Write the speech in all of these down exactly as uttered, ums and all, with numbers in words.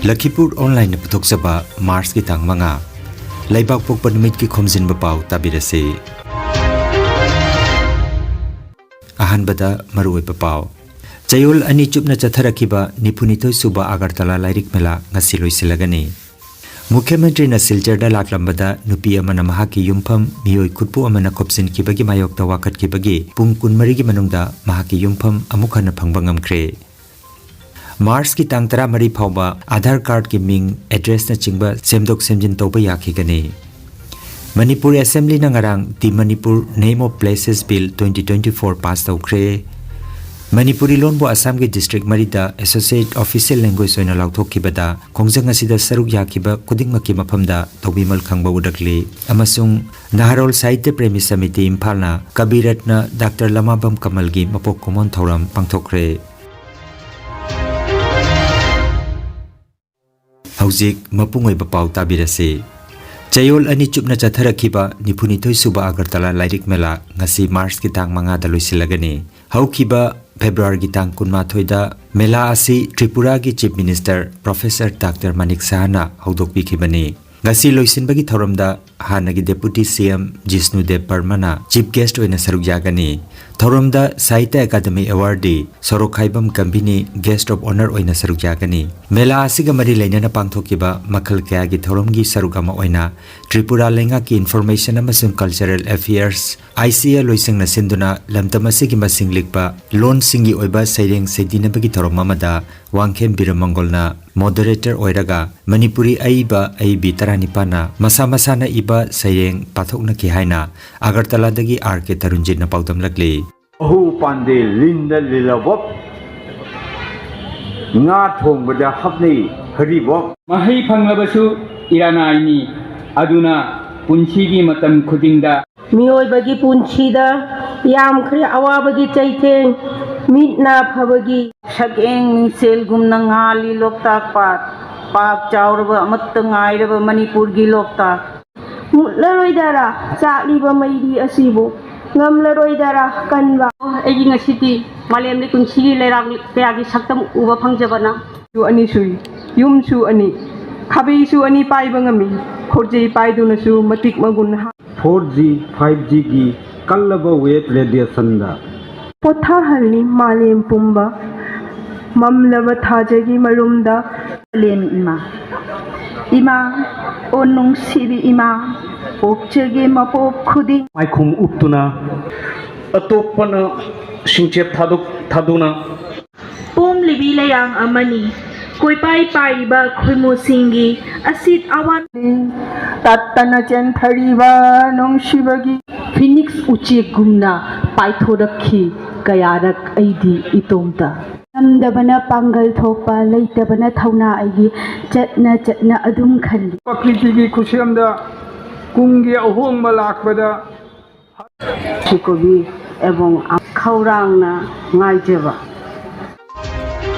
ꯂꯈꯤꯄꯨꯔ ꯑꯣꯟꯂꯥꯏꯟꯅ ꯄꯨꯊꯣꯛꯆꯕ ꯃꯥꯔꯆꯀꯤ ꯇꯥꯡ ꯃꯉꯥ, ꯂꯩꯕꯥꯛ ꯄꯣꯛꯄ ꯅꯨꯃꯤꯠꯀꯤ ꯈꯣꯝꯖꯤꯟꯕ ꯄꯥꯎ ꯇꯥꯕꯤꯔꯁꯤ꯫ ꯑꯍꯥꯟꯕꯗ ꯃꯔꯨꯑꯣꯏꯕ ꯄꯥꯎ꯫ ꯆꯌꯣꯜ ꯑꯅꯤ ꯆꯨꯞꯅ ꯆꯠꯊꯔꯛꯈꯤꯕ ꯅꯤꯐꯨꯅꯤꯊꯣꯏ ꯁꯨꯕ ꯑꯒꯔꯇꯂꯥ ꯂꯥꯏꯔꯤꯛ ꯃꯦꯂꯥ ꯉꯁꯤ ꯂꯣꯏꯁꯤꯜꯂꯒꯅꯤ꯫ ꯃꯨꯈ꯭ꯌ ꯃꯟꯇ꯭ꯔꯤꯅ ꯁꯤꯜꯆꯔꯗ ꯂꯥꯛꯂꯝꯕꯗ ꯅꯨꯄꯤ ꯑꯃꯅ ꯃꯍꯥꯛꯀꯤ ꯌꯨꯝꯐꯝ ꯃꯤꯑꯣꯏ ꯈꯨꯠꯄꯨ ꯑꯃꯅ ꯈꯣꯞꯆꯤꯟꯈꯤꯕꯒꯤ ꯃꯥꯌꯣꯛꯇ ꯋꯥꯀꯠꯈꯤꯕꯒꯤ ꯄꯨꯡ ꯀꯨꯟꯃꯔꯤꯒꯤ ꯃꯅꯨꯡꯗ ꯃꯍꯥꯛꯀꯤ ꯌꯨꯝꯐꯝ ꯑꯃꯨꯛ ꯍꯟꯅ ꯐꯪꯕ ꯉꯝꯈ꯭ꯔꯦ꯫ ꯃꯥꯔꯆꯀꯤ ꯇꯥꯡ ꯇꯔꯥꯃꯔꯤ ꯐꯥꯎꯕ ꯑꯥꯙꯥꯔ ꯀꯥꯔꯗꯀꯤ ꯃꯤꯡ, ꯑꯦꯗ꯭ꯔꯦꯁꯅꯆꯤꯡꯕ ꯁꯦꯝꯗꯣꯛ ꯁꯦꯝꯖꯤꯟ ꯇꯧꯕ ꯌꯥꯈꯤꯒꯅꯤ꯫ ꯃꯅꯤꯄꯨꯔ ꯑꯦꯁꯦꯝꯕ꯭ꯂꯤꯅ ꯉꯔꯥꯡ The Manipur Name of Places Bill twenty twenty-four pass ꯇꯧꯈ꯭ꯔꯦ꯫ ꯃꯅꯤꯄꯨꯔꯤ ꯂꯣꯟꯕꯨ ꯑꯁꯥꯝꯒꯤ ꯗꯤꯁꯇ꯭ꯔꯤꯛ ꯃꯔꯤꯗ ꯑꯦꯁꯣꯁꯤꯌꯦꯠ ꯑꯣꯐꯤꯁꯤꯌꯦꯜ ꯂꯦꯡꯒ꯭ꯋꯦꯖ ꯑꯣꯏꯅ ꯂꯥꯎꯊꯣꯛꯈꯤꯕꯗ ꯈꯣꯡꯖꯪ ꯑꯁꯤꯗ ꯁꯔꯨꯛ ꯌꯥꯈꯤꯕ ꯈꯨꯗꯤꯡꯃꯛꯀꯤ ꯃꯐꯝꯗ ꯇꯧꯕꯤꯃꯜ ꯈꯪꯕ ꯎꯔꯛꯂꯤ ꯑꯃꯁꯨꯡ ꯅꯍꯥꯔꯣꯜ ꯁꯥꯍꯤꯇ꯭ꯌ ꯄ꯭ꯔꯦꯃꯤ ꯁꯃꯤꯇꯤ ꯏꯝꯐꯥꯜꯅ ꯀꯕꯤꯔꯠꯅ ꯗꯥꯛꯇꯔ ꯂꯃꯥꯕꯝ ꯀꯃꯜꯒꯤ ꯃꯄꯣꯛ ꯀꯨꯝꯑꯣꯟ ꯊꯧꯔꯝ ꯄꯥꯡꯊꯣꯛꯈ꯭ꯔꯦ꯫ ꯍꯧꯖꯤꯛ ꯃꯄꯨꯡ ꯑꯣꯏꯕ ꯄꯥꯎ ꯇꯥꯕꯤꯔꯁꯤ꯫ ꯆꯌꯣꯜ ꯑꯅꯤ ꯆꯨꯞꯅ ꯆꯠꯊꯔꯛꯈꯤꯕ ꯅꯤꯐꯨꯅꯤꯊꯣꯏ ꯁꯨꯕ ꯑꯒꯔꯇꯂꯥ ꯂꯥꯏꯔꯤꯛ ꯃꯦꯂꯥ ꯉꯁꯤ ꯃꯥꯔꯆꯀꯤ ꯇꯥꯡ ꯃꯉꯥꯗ ꯂꯣꯏꯁꯤꯜꯂꯒꯅꯤ꯫ ꯍꯧꯈꯤꯕ ꯐꯦꯕ꯭ꯔꯨꯋꯥꯔꯤꯒꯤ ꯇꯥꯡ ꯀꯨꯟꯃꯥꯊꯣꯏꯗ ꯃꯦꯂꯥ ꯑꯁꯤ ꯇ꯭ꯔꯤꯄꯨꯔꯥꯒꯤ ꯆꯤꯐ ꯃꯤꯅꯤꯁꯇꯔ ꯄ꯭ꯔꯣꯐꯦꯁꯔ ꯗꯥꯛꯇꯔ ꯃꯥꯅꯤꯛ ꯁꯍꯥꯅ ꯍꯧꯗꯣꯛꯄꯤꯈꯤꯕꯅꯤ꯫ ꯉꯁꯤ ꯂꯣꯏꯁꯤꯟꯕꯒꯤ ꯊꯧꯔꯝꯗ ꯍꯥꯟꯅꯒꯤ ꯗꯦꯄꯨꯇꯤ ꯁꯤ ꯑꯦꯝ ꯖꯤꯁꯅꯨꯗꯦꯕ ꯕꯔꯃꯅ ꯆꯤꯐ ꯒꯦꯁ꯭ꯠ ꯑꯣꯏꯅ ꯁꯔꯨꯛ ꯌꯥꯒꯅꯤ꯫ ꯊꯧꯔꯝꯗ ꯁꯥꯍꯤꯇ꯭ꯌ academy ꯑꯦꯋꯥꯔꯗꯤ Sorokhaibam ꯒꯝꯚꯤꯅꯤ guest of honour ꯑꯣꯏꯅ ꯁꯔꯨꯛ ꯌꯥꯒꯅꯤ꯫ ꯃꯦꯂꯥ ꯑꯁꯤꯒ ꯃꯔꯤ ꯂꯩꯅꯅ ꯄꯥꯡꯊꯣꯛꯈꯤꯕ ꯃꯈꯜ ꯀꯌꯥꯒꯤ ꯊꯧꯔꯝꯒꯤ ꯁꯔꯨꯛ ꯑꯃ ꯑꯣꯏꯅ ꯇ꯭ꯔꯤꯄꯨꯔꯥ ꯂꯩꯉꯥꯛꯀꯤ ꯏꯟꯐꯣꯔꯃꯦꯁꯟ ꯑꯃꯁꯨꯡ ꯀꯜꯆꯔꯦꯜ ꯑꯦꯐꯤꯌꯔꯁ, ꯑꯥꯏ ꯁꯤ ꯑꯦ, ꯂꯣꯏꯁꯪꯅ ꯁꯤꯟꯗꯨꯅ ꯂꯝꯗꯝ ꯑꯁꯤꯒꯤ ꯃꯁꯤꯡ ꯂꯤꯛꯄ ꯂꯣꯟꯁꯤꯡꯒꯤ ꯑꯣꯏꯕ ꯁꯩꯔꯦꯡ ꯁꯩꯗꯤꯅꯕꯒꯤ ꯊꯧꯔꯝ ꯑꯃꯗ ꯋꯥꯡꯈꯦꯝ ꯕꯤꯔꯃꯪꯒꯣꯜꯅ ꯃꯣꯗꯔꯦꯇꯔ ꯑꯣꯏꯔꯒ ꯃꯅꯤꯄꯨꯔꯤ ꯑꯏꯕ ꯑꯏꯕꯤ ꯇꯔꯥꯅꯤꯄꯥꯟꯅ ꯃꯁꯥ ꯃꯁꯥꯅ ꯏꯕ ꯁꯩꯔꯦꯡ ꯄꯥꯊꯣꯛꯅꯈꯤ ꯍꯥꯏꯅ ꯑꯒꯔꯇꯂꯥꯗꯒꯤ ꯑꯥꯔ ꯀꯦ ꯇꯔꯨꯟꯖꯤꯠꯅ ꯄꯥꯎꯗꯝꯂꯛꯂꯤ꯫ ꯕꯍꯨ ꯄꯥꯟꯗꯦ ꯂꯤꯟꯗ ꯂꯤꯜꯂꯕꯣꯞ, ꯉꯥ ꯊꯣꯡꯕꯗ ꯍꯥꯞꯅꯩ ꯍꯔꯤꯕꯣꯞ꯫ ꯃꯍꯩ ꯐꯪꯂꯕꯁꯨ ꯏꯔꯥꯅꯥꯏꯅꯤ, ꯑꯗꯨꯅ ꯄꯨꯟꯁꯤꯒꯤ ꯃꯇꯝ ꯈꯨꯗꯤꯡꯗ ꯃꯤꯑꯣꯏꯕꯒꯤ ꯄꯨꯟꯁꯤꯗ ꯌꯥꯝꯈ꯭ꯔꯦ ꯑꯋꯥꯕꯒꯤ ꯆꯩꯊꯦꯡ, ꯃꯤꯠ ꯅꯥ ꯐꯕꯒꯤ ꯁꯛꯌꯦꯡ ꯃꯤꯡꯁꯦꯜꯒꯨꯝꯅ ꯉꯥꯜꯂꯤ ꯂꯣꯛꯇꯥꯛ ꯄꯥꯠ, ꯄꯥꯛ ꯆꯥꯎꯔꯕ ꯑꯃꯠꯇ ꯉꯥꯏꯔꯕ ꯃꯅꯤꯄꯨꯔꯒꯤ ꯂꯣꯛꯇꯥꯛ꯫ ꯃꯨꯠꯂꯔꯣꯏꯗꯔꯥ ꯆꯥꯛꯂꯤꯕ ꯃꯩꯔꯤ ꯑꯁꯤꯕꯨ, ꯉꯝꯂꯔꯣꯏꯗꯔꯥ ꯀꯟꯕ꯫ ꯑꯩꯒꯤ ꯉꯁꯤꯗꯤ ꯃꯥꯂꯦꯝꯒꯤ ꯀꯨꯝꯁꯤꯒꯤ ꯂꯩꯔꯥꯛ ꯀꯌꯥꯒꯤ ꯁꯛꯇꯝ ꯎꯕ ꯐꯪꯖꯕꯅ꯫ ꯑꯅꯤ ꯁꯨꯏ꯫ ꯌꯨꯝꯁꯨ ꯑꯅꯤ, ꯈꯥꯕꯩꯁꯨ ꯑꯅꯤ ꯄꯥꯏꯕ ꯉꯝꯃꯤ꯫ ꯈꯣꯔꯖꯩ ꯄꯥꯏꯗꯨꯅꯁꯨ ꯃꯇꯤꯛ ꯃꯒꯨꯟ ꯍꯥ- ꯐꯣꯔ ꯖꯤ, ꯐꯥꯏꯚ ꯖꯤꯒꯤ ꯀꯜꯂꯕ ꯋꯦꯕ ꯔꯦꯗꯤꯌꯦꯁꯟꯗ ꯄꯣꯊꯥꯍꯜꯂꯤ ꯃꯥꯂꯦꯝ ꯄꯨꯝꯕ꯫ ꯃꯝꯂꯕ ꯊꯥꯖꯒꯤ ꯃꯔꯨꯝꯗ꯫ ꯃꯥꯂꯦꯝ ꯏꯃꯥ, ꯏꯃꯥ, ꯑꯣ ꯅꯨꯡꯁꯤꯕꯤ ꯏꯃꯥ, ꯄꯣꯛꯆꯒꯦ ꯃꯄꯣꯛ ꯈꯨꯗꯤꯡ꯫ ꯃꯥꯏꯈꯨꯝ ꯎꯞꯇꯨꯅ, ꯑꯇꯣꯞꯄꯅ ꯁꯤꯡꯆꯦꯞ ꯊꯥꯗꯣꯛ-, ꯊꯥꯗꯨꯅ꯫ ꯄꯣꯝꯂꯤꯕꯤ ꯂꯩꯔꯥꯡ ꯑꯃꯅꯤ꯫ ꯀꯣꯏꯄꯥꯏ ꯄꯥꯏꯔꯤꯕ ꯈꯣꯏꯃꯨꯁꯤꯡꯒꯤ ꯑꯁꯤꯠ ꯑꯋꯥꯟ꯫ ꯇꯠꯇꯅ ꯆꯦꯟꯊꯔꯤꯕ ꯅꯨꯡꯁꯤꯕꯒꯤ꯫ ꯐꯤꯅꯤꯛꯁ ꯎꯆꯦꯛꯒꯨꯝꯅ ꯄꯥꯏꯊꯣꯔꯛꯈꯤ ꯀꯌꯥꯔꯛ ꯑꯩꯗꯤ ꯏꯇꯣꯝꯇ꯫ ꯉꯝꯗꯕꯅ ꯄꯥꯡꯒꯜ ꯊꯣꯛꯄ, ꯂꯩꯇꯕꯅ ꯊꯧꯅꯥ ꯑꯩꯒꯤ, ꯆꯠꯅ ꯆꯠꯅ ꯑꯗꯨꯝ ꯈꯜꯂꯤ꯫ ꯄ꯭ꯔꯀ꯭ꯔꯤꯇꯤꯒꯤ ꯈꯨꯠꯁꯦꯝꯗ ꯀꯨꯝꯒꯤ ꯑꯍꯣꯡꯕ ꯂꯥꯛꯄꯗ ꯁꯤꯀꯣꯕꯤ ꯑꯦꯕꯣꯡ ꯈꯧꯔꯥꯡꯅ ꯉꯥꯏꯖꯕ꯫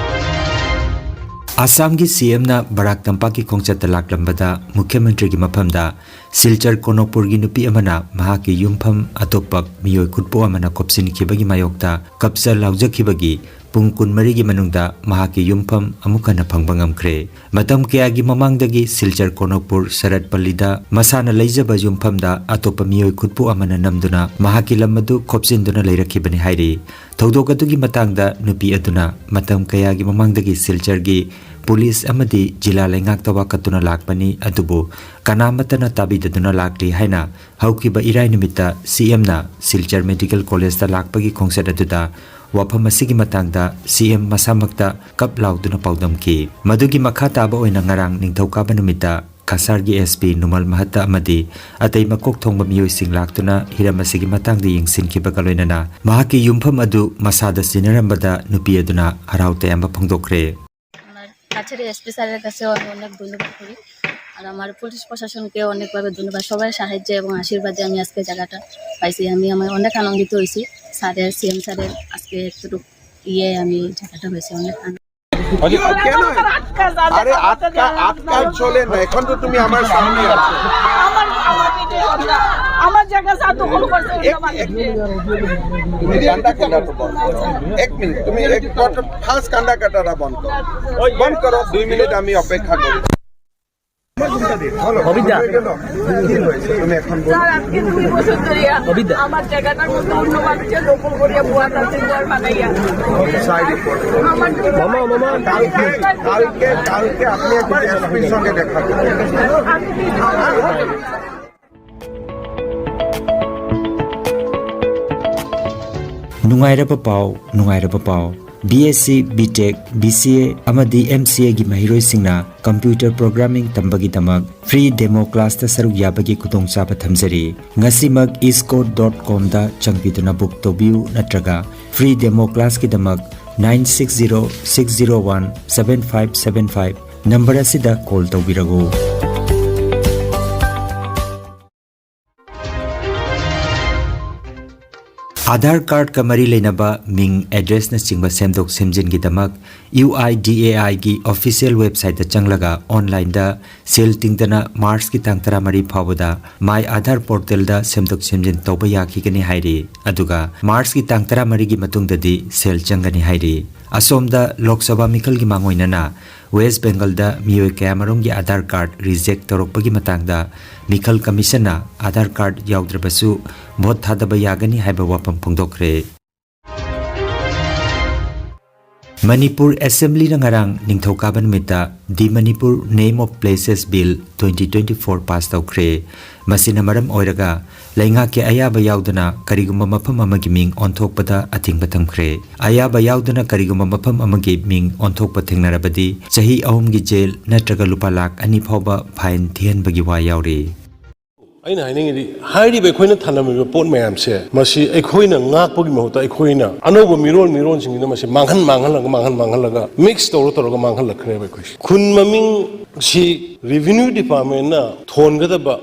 ꯑꯁꯥꯝꯒꯤ ꯁꯤ ꯑꯦꯝꯅ ꯕꯔꯥꯛ ꯇꯝꯄꯥꯛꯀꯤ ꯈꯣꯡꯆꯠꯇ ꯂꯥꯛꯂꯝꯕꯗ ꯃꯨꯈ꯭ꯌ ꯃꯟꯇ꯭ꯔꯤꯒꯤ ꯃꯐꯝꯗ ꯁꯤꯜꯆꯔ ꯀꯣꯅꯣꯛꯄꯨꯔꯒꯤ ꯅꯨꯄꯤ ꯑꯃꯅ ꯃꯍꯥꯛꯀꯤ ꯌꯨꯝꯐꯝ ꯑꯇꯣꯞꯄ ꯃꯤꯑꯣꯏ ꯈꯨꯠꯄꯣꯛ ꯑꯃꯅ ꯀꯣꯞꯁꯤꯟꯈꯤꯕꯒꯤ ꯃꯥꯌꯣꯛꯇ ꯀꯞꯆ ꯂꯥꯎꯖꯈꯤꯕꯒꯤ ꯄꯨꯡ ꯀꯨꯟꯃꯔꯤꯒꯤ ꯃꯅꯨꯡꯗ ꯃꯍꯥꯛꯀꯤ ꯌꯨꯝꯐꯝ ꯑꯃꯨꯛ ꯍꯟꯅ ꯐꯪꯕ ꯉꯝꯈ꯭ꯔꯦ꯫ ꯃꯇꯝ ꯀꯌꯥꯒꯤ ꯃꯃꯥꯡꯗꯒꯤ ꯁꯤꯜꯆꯔ ꯀꯣꯅꯣꯛꯄꯨꯔ ꯁꯔꯠꯄꯜꯂꯤꯗ ꯃꯁꯥꯅ ꯂꯩꯖꯕ ꯌꯨꯝꯐꯝꯗ ꯑꯇꯣꯞꯄ ꯃꯤꯑꯣꯏ ꯈꯨꯠꯄꯨ ꯑꯃꯅ ꯅꯝꯗꯨꯅ ꯃꯍꯥꯛꯀꯤ ꯂꯝ ꯑꯗꯨ ꯈꯣꯞꯆꯤꯟꯗꯨꯅ ꯂꯩꯔꯛꯈꯤꯕꯅꯤ ꯍꯥꯏꯔꯤ꯫ ꯊꯧꯗꯣꯛ ꯑꯗꯨꯒꯤ ꯃꯇꯥꯡꯗ ꯅꯨꯄꯤ ꯑꯗꯨꯅ ꯃꯇꯝ ꯀꯌꯥꯒꯤ ꯃꯃꯥꯡꯗꯒꯤ ꯁꯤꯜꯆꯔꯒꯤ ꯄꯨꯂꯤꯁ ꯑꯃꯗꯤ ꯖꯤꯂꯥ ꯂꯩꯉꯥꯛꯇ ꯋꯥꯀꯠꯇꯨꯅ ꯂꯥꯛꯄꯅꯤ, ꯑꯗꯨꯕꯨ ꯀꯅꯥꯃꯠꯇꯅ ꯇꯥꯕꯤꯗꯗꯨꯅ ꯂꯥꯛꯂꯤ ꯍꯥꯏꯅ ꯍꯧꯈꯤꯕ ꯏꯔꯥꯏ ꯅꯨꯃꯤꯠꯇ ꯁꯤ ꯑꯦꯝꯅ ꯁꯤꯜꯆꯔ ꯃꯦꯗꯤꯀꯦꯜ ꯀꯣꯂꯦꯖꯇ ꯂꯥꯛꯄꯒꯤ ꯈꯣꯡꯆꯠ ꯑꯗꯨꯗ ꯋꯥꯐꯝ ꯑꯁꯤꯒꯤ ꯃꯇꯥꯡꯗ ꯁꯤ ꯑꯦꯝ ꯃꯁꯥꯃꯛꯇ ꯀꯞ ꯂꯥꯎꯗꯨꯅ ꯄꯥꯎꯗꯝꯈꯤ꯫ ꯃꯗꯨꯒꯤ ꯃꯈꯥ ꯇꯥꯕ ꯑꯣꯏꯅ ꯉꯔꯥꯡ ꯅꯤꯡꯊꯧꯀꯥꯕ ꯅꯨꯃꯤꯠꯇ ꯀꯁꯥꯔꯒꯤ ꯑꯦꯁ ꯄꯤ ꯅꯨꯃꯜ ꯃꯍꯠꯇ ꯑꯃꯗꯤ ꯑꯇꯩ ꯃꯀꯣꯛ ꯊꯣꯡꯕ ꯃꯤꯑꯣꯏꯁꯤꯡ ꯂꯥꯛꯇꯨꯅ ꯍꯤꯔꯝ ꯑꯁꯤꯒꯤ ꯃꯇꯥꯡꯗ ꯌꯦꯡꯁꯤꯟꯈꯤꯕꯒ ꯂꯣꯏꯅꯅ ꯃꯍꯥꯛꯀꯤ ꯌꯨꯝꯐꯝ ꯑꯗꯨ ꯃꯁꯥꯗ ꯁꯤꯟꯅꯔꯝꯕꯗ ꯅꯨꯄꯤ ꯑꯗꯨꯅ ꯍꯔꯥꯎ ꯇꯌꯥꯝꯕ ꯐꯣꯡꯗꯣꯛꯈ꯭ꯔꯦ꯫ আমার কাছাড়ের এসপি স্যারের কাছে আমি অনেক ধন্যবাদ করি, আর আমার পুলিশ প্রশাসনকে অনেকভাবে ধন্যবাদ। সবার সাহায্যে এবং আশীর্বাদে আমি আজকে জায়গাটা পাইছি। আমি আমার অনেক আনন্দিত হয়েছি। স্যারের, সিএম স্যারের আজকে এতটুকু ইয়ে আমি জায়গাটা হয়েছে অনেক আনন্দ। আরে, কেন? আরে, আটকা, আটকা চলে না, এখন তো তুমি আমার সামনে আছো। আমার জায়গা স্যার দখল করছে। তুমি কান্দা কাটাটা বন্ধ করো। এক মিনিট, তুমি এক ফার্স্ট কান্দা কাটাটা বন্ধ করো। বন্ধ করো, দুই মিনিট আমি অপেক্ষা করি। অবিদ্যা। তুমি এখন বলো। স্যার, আজকে দুই বছর ধরে আমার জায়গাটার মধ্যে অন্য মানুষের দখল করিয়া বুয়া তাতে বুয়ার বানাইয়া। Side report. আমার মামা, মামা। কালকে, কালকে, কালকে আপনি একবার এসপির সঙ্গে দেখা করুন। ꯅꯨꯡꯉꯥꯏꯔꯕ ꯄꯥꯎ, ꯅꯨꯡꯉꯥꯏꯔꯕ ꯄꯥꯎ꯫ BSc, BTech, BCA ꯑꯃꯗꯤ MCAꯒꯤ ꯃꯍꯩꯔꯣꯏꯁꯤꯡꯅ computer programming ꯇꯝꯕꯒꯤꯗꯃꯛ free demo classꯇ ꯁꯔꯨꯛ ꯌꯥꯕꯒꯤ ꯈꯨꯗꯣꯡꯆꯥꯕ ꯊꯝꯖꯔꯤ꯫ ꯉꯁꯤꯃꯛ eastcoast.comꯗ ꯆꯪꯕꯤꯗꯨꯅ book ꯇꯧꯕꯤꯌꯨ ꯅꯠꯇ꯭ꯔꯒ free demo classꯀꯤꯗꯃꯛ nine six zero six zero one seven five seven five number ꯑꯁꯤꯗ call ꯇꯧꯕꯤꯔꯛꯎ꯫ ꯑꯥꯙꯥꯔ ꯀꯥꯔꯗꯀ ꯃꯔꯤ ꯂꯩꯅꯕ ꯃꯤꯡ, ꯑꯦꯗ꯭ꯔꯦꯁꯅꯆꯤꯡꯕ ꯁꯦꯝꯗꯣꯛ ꯁꯦꯝꯖꯤꯟꯒꯤꯗꯃꯛ UIDAIꯒꯤ official websiteꯇ ꯆꯪꯂꯒ onlineꯗ ꯁꯦꯜ ꯇꯤꯡꯗꯅ ꯃꯥꯔꯆꯀꯤ ꯇꯥꯡ ꯇꯔꯥꯃꯔꯤ ꯐꯥꯎꯕꯗ My Aadhaar portalꯗ ꯁꯦꯝꯗꯣꯛ ꯁꯦꯝꯖꯤꯟ ꯇꯧꯕ ꯌꯥꯈꯤꯒꯅꯤ ꯍꯥꯏꯔꯤ꯫ ꯑꯗꯨꯒ ꯃꯥꯔꯆꯀꯤ ꯇꯥꯡ ꯇꯔꯥꯃꯔꯤꯒꯤ ꯃꯇꯨꯡꯗꯗꯤ ꯁꯦꯜ ꯆꯪꯒꯅꯤ ꯍꯥꯏꯔꯤ꯫ ꯑꯁꯣꯝꯗ ꯂꯣꯛ ꯁꯚꯥ ꯃꯤꯈꯜꯒꯤ ꯃꯥꯡꯑꯣꯏꯅꯅ ꯋꯦꯁ ꯕꯦꯡꯒꯜꯗ ꯃꯤꯑꯣꯏ ꯀꯌꯥꯃꯔꯨꯝꯒꯤ ꯑꯥꯙꯥꯔ ꯀꯥꯔꯗ ꯔꯤꯖꯦꯛ ꯇꯧꯔꯛꯄꯒꯤ ꯃꯇꯥꯡꯗ ꯃꯤꯈꯜ ꯀꯃꯤꯁꯟꯅ ꯑꯥꯙꯥꯔ ꯀꯥꯔꯗ ꯌꯥꯎꯗ꯭ꯔꯕꯁꯨ ꯚꯣꯠ ꯊꯥꯗꯕ ꯌꯥꯒꯅꯤ ꯍꯥꯏꯕ ꯋꯥꯐꯝ ꯐꯣꯡꯗꯣꯛꯈ꯭ꯔꯦ꯫ ꯃꯅꯤꯄꯨꯔ ꯑꯦꯁꯦꯝꯕ꯭ꯂꯤꯅ ꯉꯔꯥꯡ ꯅꯤꯡꯊꯧꯀꯥꯕ ꯅꯨꯃꯤꯠꯇ The Manipur Name of Places Bill twenty twenty-four pass ꯇꯧꯈ꯭ꯔꯦ꯫ ꯃꯁꯤꯅ ꯃꯔꯝ ꯑꯣꯏꯔꯒ ꯂꯩꯉꯥꯛꯀꯤ ꯑꯌꯥꯕ ꯌꯥꯎꯗꯅ ꯀꯔꯤꯒꯨꯝꯕ ꯃꯐꯝ ꯑꯃꯒꯤ ꯃꯤꯡ ꯑꯣꯟꯊꯣꯛꯄꯗ ꯑꯊꯤꯡꯕ ꯊꯝꯈ꯭ꯔꯦ꯫ ꯑꯌꯥꯕ ꯌꯥꯎꯗꯅ ꯀꯔꯤꯒꯨꯝꯕ ꯃꯐꯝ ꯑꯃꯒꯤ ꯃꯤꯡ ꯑꯣꯟꯊꯣꯛꯄ ꯊꯦꯡꯅꯔꯕꯗꯤ ꯆꯍꯤ ꯑꯍꯨꯝꯒꯤ ꯖꯦꯜ ꯅꯠꯇ꯭ꯔꯒ ꯂꯨꯄꯥ ꯂꯥꯈ ꯑꯅꯤ ꯐꯥꯎꯕ ꯐꯥꯏꯟ ꯊꯤꯍꯟꯕꯒꯤ ꯋꯥ ꯌꯥꯎꯔꯤ꯫ ꯑꯩꯅ ꯍꯥꯏꯅꯤꯡꯉꯤꯗꯤ, ꯍꯥꯏꯔꯤꯕ ꯑꯩꯈꯣꯏꯅ ꯊꯅꯝꯃꯤꯕ ꯄꯣꯠ ꯃꯌꯥꯝꯁꯦ, ꯃꯁꯤ ꯑꯩꯈꯣꯏꯅ ꯉꯥꯛꯄꯒꯤ ꯃꯍꯨꯠꯇ ꯑꯩꯈꯣꯏꯅ ꯑꯅꯧꯕ ꯃꯤꯔꯣꯜ ꯃꯤꯔꯣꯜꯁꯤꯡꯁꯤꯅ ꯃꯁꯤ ꯃꯥꯡꯍꯟ ꯃꯥꯡꯍꯜꯂꯒ, ꯃꯥꯡꯍꯟ ꯃꯥꯡꯍꯜꯂꯒ, ꯃꯤꯛꯁ ꯇꯧꯔ ꯇꯧꯔꯒ ꯃꯥꯡꯍꯜꯂꯛꯈ꯭ꯔꯦꯕ ꯑꯩꯈꯣꯏꯁꯦ꯫ ꯈꯨꯟ ꯃꯃꯤꯡꯁꯤ ꯔꯦꯚꯤꯅ꯭ꯌꯨ ꯗꯤꯄꯥꯔꯠꯃꯦꯟꯅ ꯊꯣꯟꯒꯗꯕ,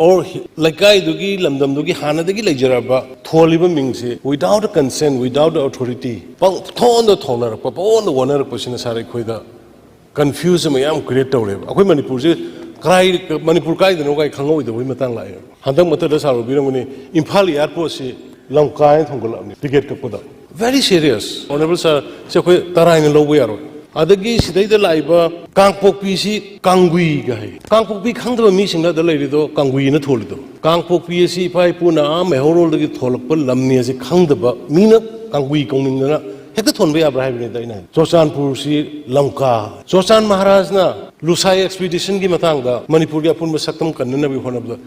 ꯑꯣꯔ ꯂꯩꯀꯥꯏꯗꯨꯒꯤ, ꯂꯝꯗꯝꯗꯨꯒꯤ ꯍꯥꯟꯅꯗꯒꯤ ꯂꯩꯖꯔꯕ ꯊꯣꯜꯂꯤꯕ ꯃꯤꯡꯁꯤ without a consent, without a authority, ꯄꯪꯊꯣꯟꯗ ꯊꯣꯟꯅꯔꯛꯄ, ꯄꯪꯑꯣꯟꯗ ꯑꯣꯟꯅꯔꯛꯄꯁꯤꯅ ꯁꯥꯔ ꯑꯩꯈꯣꯏꯗ ꯀꯟꯐ꯭ꯌꯨꯖ ꯑꯃ ꯌꯥꯝ ꯀ꯭ꯔꯤꯌꯦꯠ ꯇꯧꯔꯦꯕ꯫ ꯑꯩꯈꯣꯏ ꯃꯅꯤꯄꯨꯔꯁꯦ ꯀꯔꯥꯏ, ꯃꯅꯤꯄꯨꯔ ꯀꯥꯏꯗꯅꯣ ꯀꯥꯏ ꯈꯪꯍꯧꯗꯕꯒꯤ ꯃꯇꯥꯡ ꯂꯥꯛꯑꯦ꯫ ꯍꯟꯗꯛ ꯃꯊꯛꯇ ꯁꯥꯔ ꯎꯕꯤꯔꯝꯒꯅꯤ, ꯏꯝꯐꯥꯜ ꯑꯦꯌꯥꯔꯄꯣꯔꯠꯁꯤ ꯂꯝꯀꯥ ꯍꯥꯏꯅ ꯊꯣꯟꯒꯠꯂꯕꯅꯤ ticket ꯀꯛꯄꯗ꯫ Very serious, Honourable Sir꯫ ꯁꯤ ꯑꯩꯈꯣꯏ ꯇꯔꯥꯏꯅ ꯂꯧꯕ ꯌꯥꯔꯣꯏ꯫ ꯑꯗꯒꯤ ꯁꯤꯗꯩꯗ ꯂꯥꯛꯏꯕ ꯀꯥꯡꯄꯣꯛꯄꯤꯁꯤ ꯀꯥꯡꯒꯨꯏꯒ ꯍꯥꯏ꯫ ꯀꯥꯡꯄꯣꯛꯄꯤ ꯈꯪꯗꯕ ꯃꯤꯁꯤꯡꯅ ꯑꯗ ꯂꯩꯔꯤꯗꯣ ꯀꯥꯡꯒꯨꯏꯅ ꯊꯣꯜꯂꯤꯗꯣ꯫ ꯀꯥꯡꯄꯣꯛꯄꯤ ꯑꯁꯤ ꯏꯄꯥ ꯏꯄꯨꯅ ꯑꯥ ꯃꯩꯍꯧꯔꯣꯜꯗꯒꯤ ꯊꯣꯜꯂꯛꯄ ꯂꯝꯅꯤ ꯑꯁꯤ ꯈꯪꯗꯕ ꯃꯤꯅ ꯀꯥꯡꯒꯨꯏ ꯀꯧꯅꯤꯡꯗꯅ ꯍꯦꯛꯇ ꯊꯣꯟꯕ ꯌꯥꯕ꯭ꯔꯥ ꯍꯥꯏꯕꯅꯤꯗ ꯑꯩꯅ ꯍꯥꯏ꯫ ꯆꯨꯔꯆꯥꯟꯄꯨꯔꯁꯤ ꯂꯝꯀꯥ꯫ ꯆꯨꯔꯆꯥꯟ ꯃꯍꯥꯔꯥꯖꯅ ꯂꯨꯁꯥꯏ ꯑꯦꯛꯁꯄꯤꯗꯤꯁꯟꯒꯤ ꯃꯇꯥꯡꯗ ꯃꯅꯤꯄꯨꯔꯒꯤ ꯑꯄꯨꯟꯕ ꯁꯛꯇꯝ ꯀꯟꯅꯅꯕꯒꯤ ꯍꯣꯠꯅꯕꯗ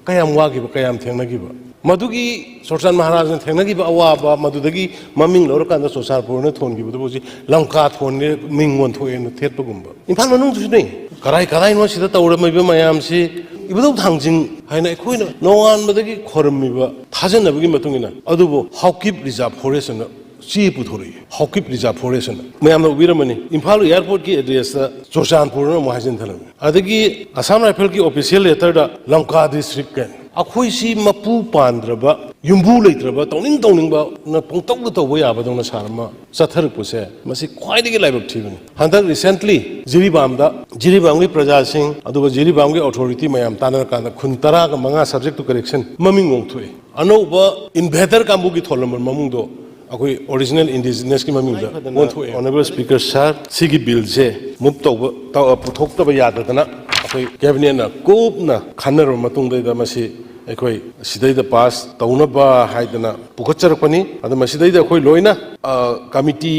ꯀꯌꯥꯝ ꯋꯥꯈꯤꯕ, ꯀꯌꯥꯝ ꯊꯦꯡꯅꯈꯤꯕ꯫ ꯃꯗꯨꯒꯤ ꯆꯨꯔꯆꯥꯟ ꯃꯍꯥꯔꯥꯖꯅ ꯊꯦꯡꯅꯈꯤꯕ ꯑꯋꯥꯕ, ꯃꯗꯨꯗꯒꯤ ꯃꯃꯤꯡ ꯂꯧꯔꯀꯥꯟꯗ ꯆꯨꯔꯆꯥꯟꯄꯨꯔꯅ ꯊꯣꯟꯈꯤꯕꯗꯨꯕꯨ ꯍꯧꯖꯤꯛ ꯂꯝꯀꯥ ꯊꯣꯟꯅꯤ, ꯃꯤꯡ ꯑꯣꯟꯊꯣꯛꯑꯦꯅ ꯊꯦꯠꯄꯒꯨꯝꯕ꯫ ꯏꯝꯐꯥꯜ ꯃꯅꯨꯡꯗꯁꯨꯅꯦ, ꯀꯔꯥꯏ ꯀꯔꯥꯏꯅꯣ ꯁꯤꯗ ꯇꯧꯔꯝꯃꯤꯕ ꯃꯌꯥꯝꯁꯤ ꯏꯕꯨꯙꯧ ꯊꯥꯡꯖꯤꯡ ꯍꯥꯏꯅ ꯑꯩꯈꯣꯏꯅ ꯅꯣꯡꯉꯥꯟꯕꯗꯒꯤ ꯈꯣꯏꯔꯝꯃꯤꯕ ꯊꯥꯖꯅꯕꯒꯤ ꯃꯇꯨꯡ ꯏꯟꯅ꯫ ꯑꯗꯨꯕꯨ ꯍꯥꯎꯀꯤꯞ ꯔꯤꯖꯥꯔꯚ ꯐꯣꯔꯦꯁ ꯑꯅ ꯆꯦ ꯄꯨꯊꯣꯔꯛꯏ, ꯍꯥꯎꯀꯤꯞ ꯔꯤꯖꯥꯔꯚ ꯐꯣꯔꯦꯁ ꯑꯅ꯫ ꯃꯌꯥꯝꯅ ꯎꯕꯤꯔꯝꯃꯅꯤ, ꯏꯝꯐꯥꯜ ꯑꯦꯌꯥꯔꯄꯣꯔꯠꯀꯤ ꯑꯦꯗ꯭ꯔꯦꯁꯇ ꯆꯨꯔꯆꯥꯟꯄꯨꯔꯅ ꯑꯃꯨꯛ ꯍꯥꯏꯖꯤꯟ ꯊꯝꯂꯝꯃꯤ꯫ ꯑꯗꯒꯤ ꯑꯁꯥꯝ ꯔꯥꯏꯐꯜꯒꯤ ꯑꯣꯐꯤꯁꯤꯌꯦꯜ ꯂꯦꯇꯔꯗ ꯂꯝꯀꯥ ꯗꯤꯁꯇ꯭ꯔꯤꯛ ꯀꯥꯏꯅ꯫ ꯑꯩꯈꯣꯏꯁꯤ ꯃꯄꯨ ꯄꯥꯟꯗ꯭ꯔꯕ, ꯌꯨꯝꯕꯨ ꯂꯩꯇ꯭ꯔꯕ, ꯇꯧꯅꯤꯡ ꯇꯧꯅꯤꯡꯕꯅ ꯄꯪꯇꯧꯗ ꯇꯧꯕ ꯌꯥꯕꯗꯧꯅ ꯁꯥꯔ ꯑꯃ ꯆꯠꯊꯔꯛꯄꯁꯦ, ꯃꯁꯤ ꯈ꯭ꯋꯥꯏꯗꯒꯤ ꯂꯥꯏꯕꯛ ꯊꯤꯕꯅꯤ꯫ ꯍꯟꯗꯛ ꯔꯤꯁꯦꯟꯠꯂꯤ ꯖꯤꯔꯤꯕꯥꯝꯗ, ꯖꯤꯔꯤꯕꯥꯝꯒꯤ ꯄ꯭ꯔꯖꯥꯁꯤꯡ ꯑꯗꯨꯒ ꯖꯤꯔꯤꯕꯥꯝꯒꯤ ꯑꯣꯊꯣꯔꯤꯇꯤ ꯃꯌꯥꯝ ꯇꯥꯟꯅꯔꯀꯥꯟꯗ ꯈꯨꯟ ꯇꯔꯥꯒ ꯃꯉꯥ subject to correction ꯃꯃꯤꯡ ꯑꯣꯟꯊꯣꯛꯏ꯫ ꯑꯅꯧꯕ ꯏꯟꯚꯦꯗꯔ ꯀꯥꯡꯕꯨꯒꯤ ꯊꯣꯜꯂꯝꯕ ꯃꯃꯤꯡꯗꯣ ꯑꯩꯈꯣꯏ ꯑꯣꯔꯤꯖꯤꯅꯦꯜ ꯏꯟꯗꯤꯖꯤꯅꯁꯀꯤ ꯃꯃꯤꯡꯗ ꯑꯣꯟꯊꯣꯛꯑꯦ꯫ Honourable Speaker Sir, ꯁꯤꯒꯤ ꯕꯤꯜꯁꯦ ꯃꯨꯚ ꯇꯧꯕ, ꯇꯧ-, ꯄꯨꯊꯣꯛꯇꯕ ꯌꯥꯗꯗꯅ ꯑꯩꯈꯣꯏ ꯀꯦꯕꯤꯅꯦꯠꯅ ꯀꯨꯞꯅ ꯈꯟꯅꯔꯕ ꯃꯇꯨꯡꯗꯩꯗ ꯃꯁꯤ ꯑꯩꯈꯣꯏ ꯁꯤꯗꯩꯗ ꯄꯥꯁ ꯇꯧꯅꯕ ꯍꯥꯏꯗꯅ ꯄꯨꯈꯠꯆꯔꯛꯄꯅꯤ꯫ ꯑꯗꯨ ꯃꯁꯤꯗꯩꯗ ꯑꯩꯈꯣꯏ ꯂꯣꯏꯅ, ꯑ, ꯀꯃꯤꯇꯤ